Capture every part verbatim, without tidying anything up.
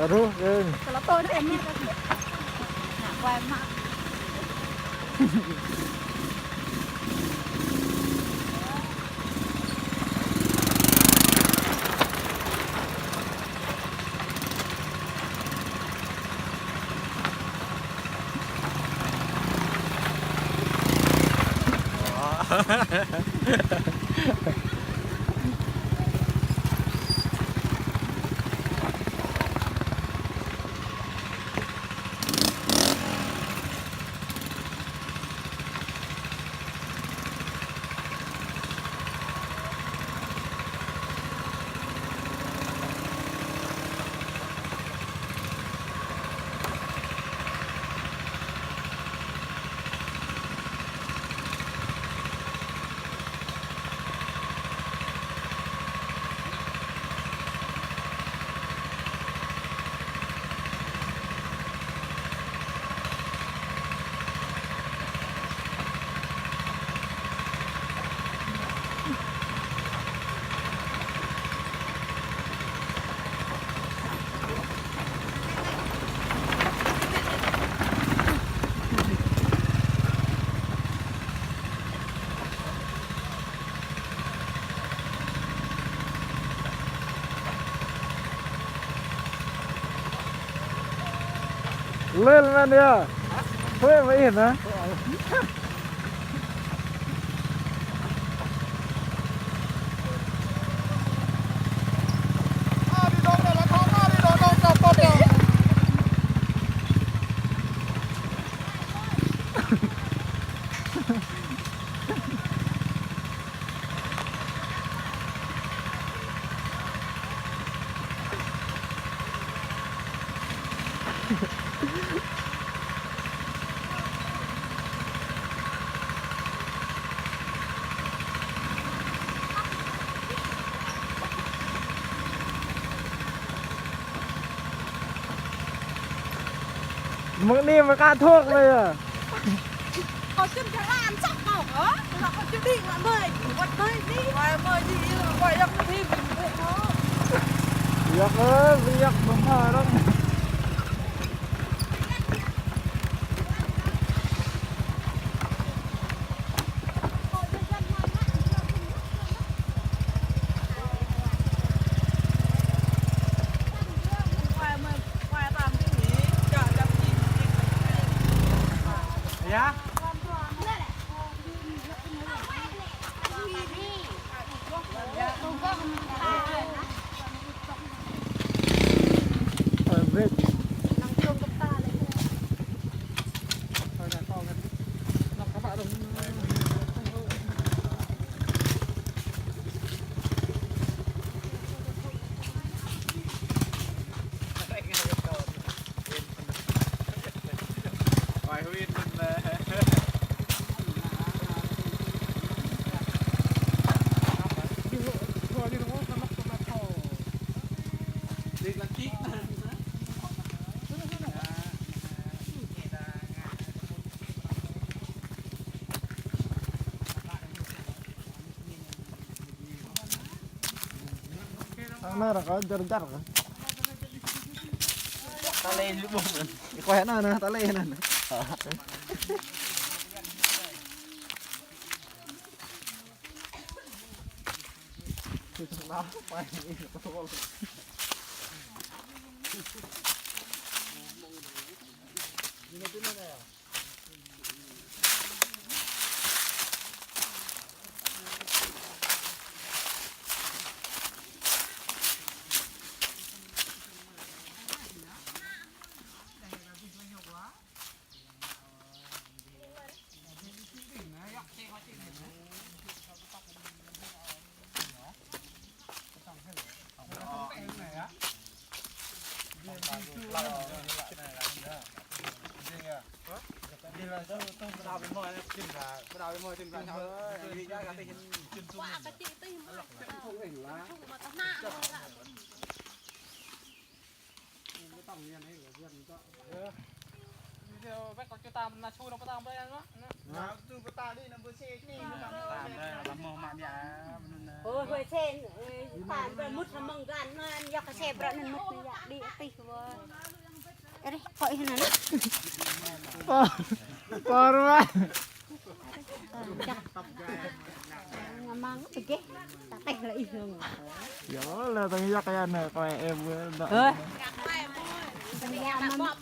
Ruh, ơ. Kalau tôi thì em mát. Ngã quay mát. Lel men ya. Hah? Huê mơ in hă? Mơ̆ng anai mơ̆ ka thuăk lĕ yơh. Kâo čun čơlan sŏk kâo hă? Kâo čun đi ngă mơi, wăt mơi đi. Mơi mơi đi, mơi yăk đi, mơi yăk. Yăk ơi, yăk mơ̆ng hă rŏng. Ang nara ka, jar-jar ka. Tơlơi lu ƀuh. Ih, kuai anŭn, anŭn, tơlơi anŭn. Ôi, ôi, sen, ôi, ta mut hăng măng gan, ôi, yua kơ sen brơi anŭn mut, ôi, yă, đĭ tih, ôi. Ơ, kơ ih anŭn. Pô, pô ruai. Ngamang tơgĕh, ta teh lĕ ih hơng. Yơh, lĕ tơgĕh yă kơ anai, kơ em, ơ. Tơgĕh mơ̆n.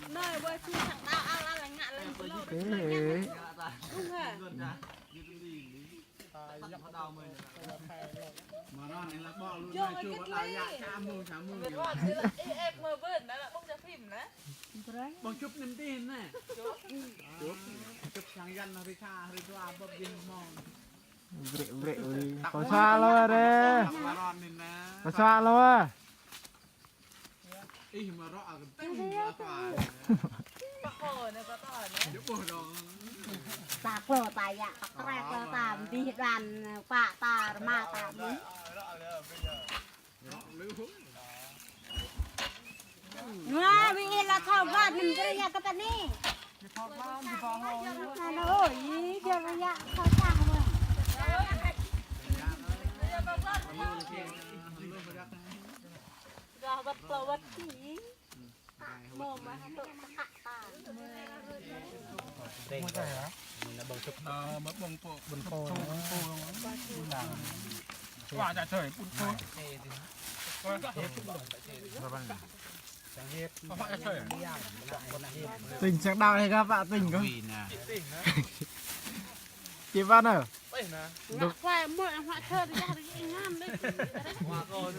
Ê. Ƀơ̆ng čŭp nem tih anai. Čŭp. Čŭp sang yan hari sa, hari dua, bơ̆p dih mơ̆ng. Brek, brek, ui. Kâo sa lơ rê. Kâo sa lơ. Ih, mă rŏ kơ tơ̆ng apa. Čŭp ƀơ̆ng dong. Ta klô ta yă, ta krê klô ta, mdih đoan, pă ta, rơma ta, mơ̆n. Nua, ƀing ih la thâo ƀơ̆ng, nim drơi yă kơ ta ni. Anŭn, ôi, ih, biă yă thâo sang mơ̆n. Gah wăt klâo wăt ki. Tỉnh sang đào hay các bạn tỉnh không? Chị Văn ơi. Ngă khoai mơ̆, ngă thơ, ngă ngă ngă. Ngă ngă.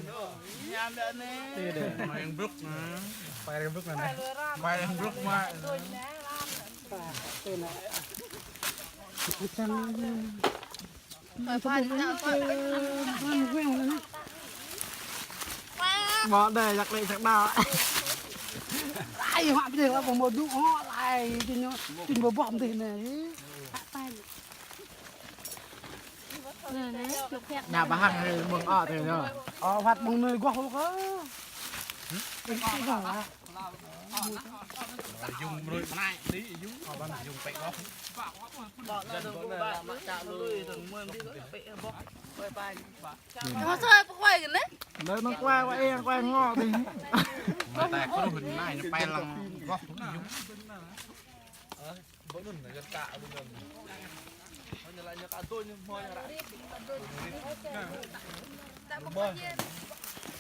Ngă ngă anai. Tê đê. Ngă ngă bruk anai. Ngă ngă bruk anai. Ngă ngă bruk mă. Mă đe, jak lĕ sang đào. Ai, ngă pơdih lah, ƀơ̆ng mơ̆ dŭ, ngă lai, tin ñu, tin ƀơ̆ng ƀơ̆ng pơdih anai. Nă, ƀơ̆ng hăng ƀơ̆ng ôh tơ ñu. Ơ, wăt ƀơ̆ng anai gôh lu kơ. Ƀơ̆ng ôh gôh. Yŭng brơi mơnai, đi yŭng. Ơ, ƀơ̆ng yŭng pĕ gôh. Lơ nă kuai, kuai ih, kuai ngŏ tih. Mă ta kruh anai, ñu pĕ lăng gôh yŭng.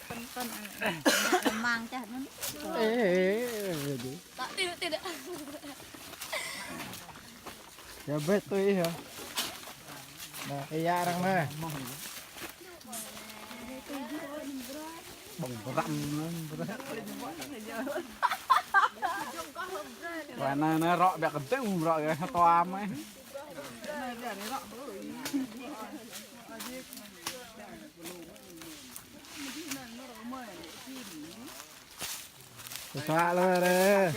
Pơ̆n, pơ̆n, ơ, mang čah anŭn. Ê, ê, ê, ê. Yă, bĕ tui hă. Nă, kơ yă arăng nă. Ƀơ̆ng bơrăm, bơrăm. Wă anai, anai rŏ biă kơ tơ̆ng rŏ kơ toa mơ̆. Kâo sa lơ rê.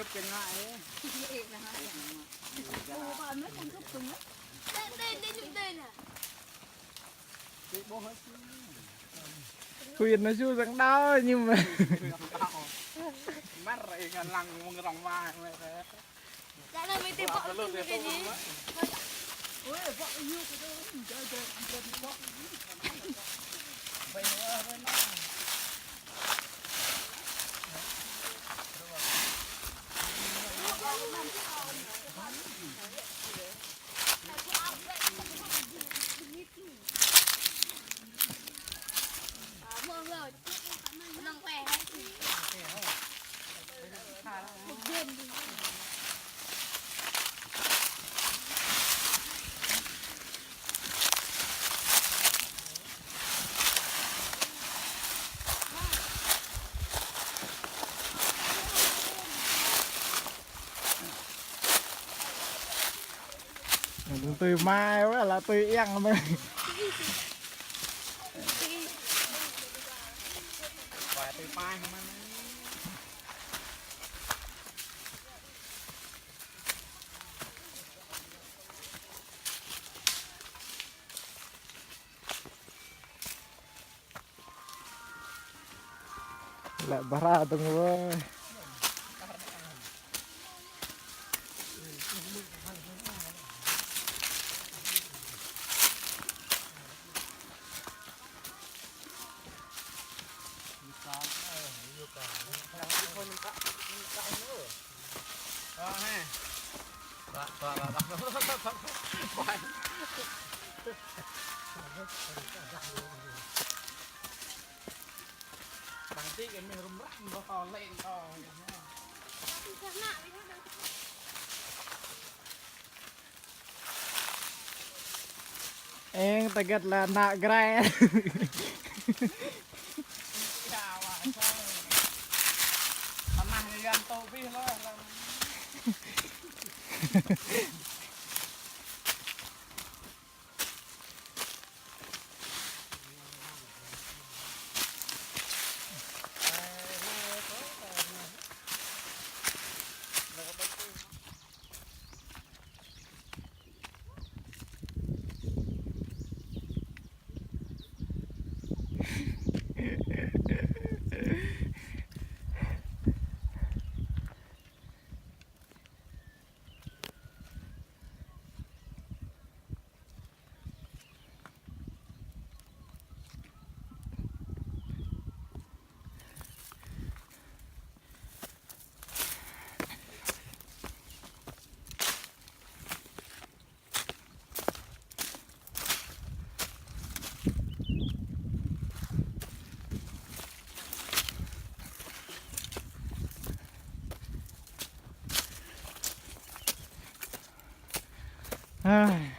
Khuyên nó su sang đào nhưng mà. Mă rê ngă lăng mơ̆ng rŏng mă. Tui mai wă, lă tui iăng mơ̆. Lĕ ƀara tơ̆ng wơ̆. Bang ti kơ mih rŭm răm, rơkâo lĕ kâo. Eng tơgăt lĕ ană grai. Tơnah ñu yăn tŭ bih lơi. Ai.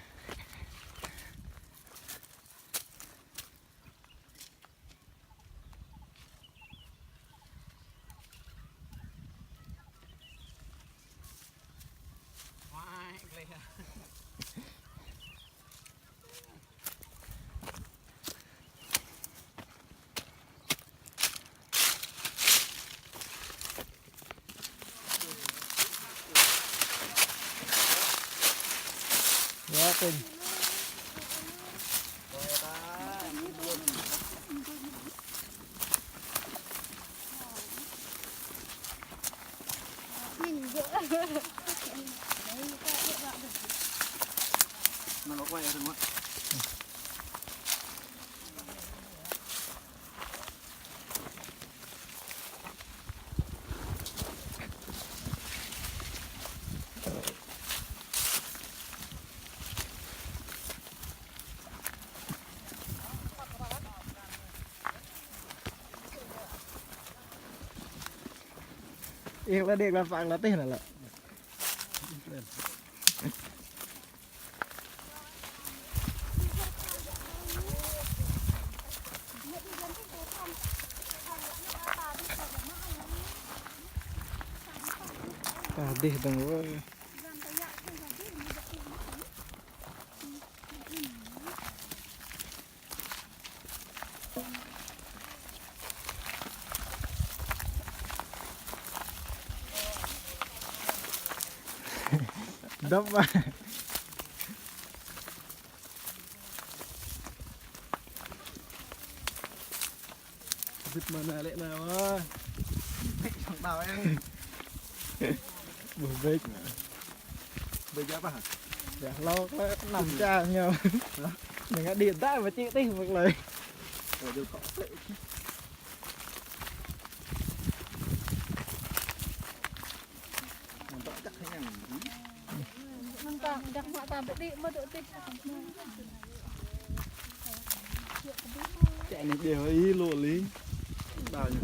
Ya, Pin. Nang aku air semua. Ih, lă đĕ, lă păng, lă tih nă lă. Tah dih dong wơ. Dăp ba. Bit mơ̆n lĕ nao. Bit sang đao yang. Bơh bit. Bit apa? Ya, hlâo kơ năm čar ñu. Hả? Ñu ngă đi đa mà chị tih mơ̆k lơi. Ơ, dư kok. Mantap cak yang. Mantap, dah mak ta bit mă dŏ tih. Ček anai dih, ih, lŏ li. Đao ñu.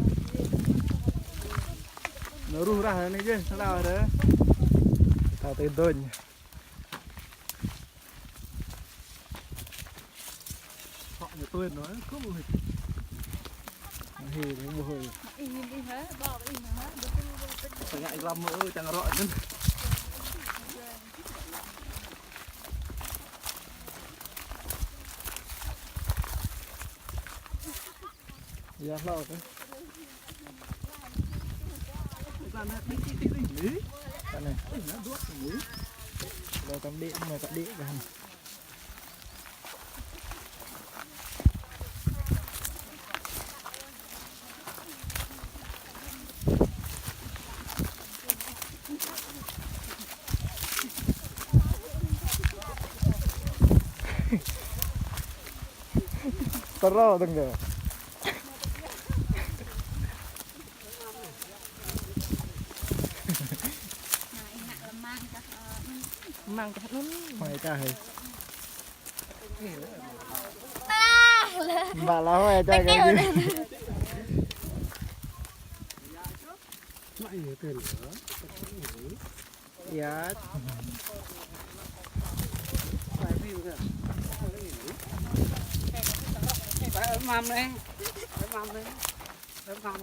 Nao ruh rah anai jĕ, sa đao rah. Ta tih dŏ ñu. Họ ñu tuên nó, không hề. Hê, nó mồ hôi. Phải ngại lắm ơi, chẳng rõ chứ. Ya, hlâo kơ. Anai. Hlâo tam đĭ, mơi tam đĭ kơ. Tơro tơng kơ. Nah, enak lemang kah, eh, Măng tah nun. Hôi ta hơi. Bah lah. Mbak lah hôi ta kơ. Iya. Mam nih. Mam nih. Mam.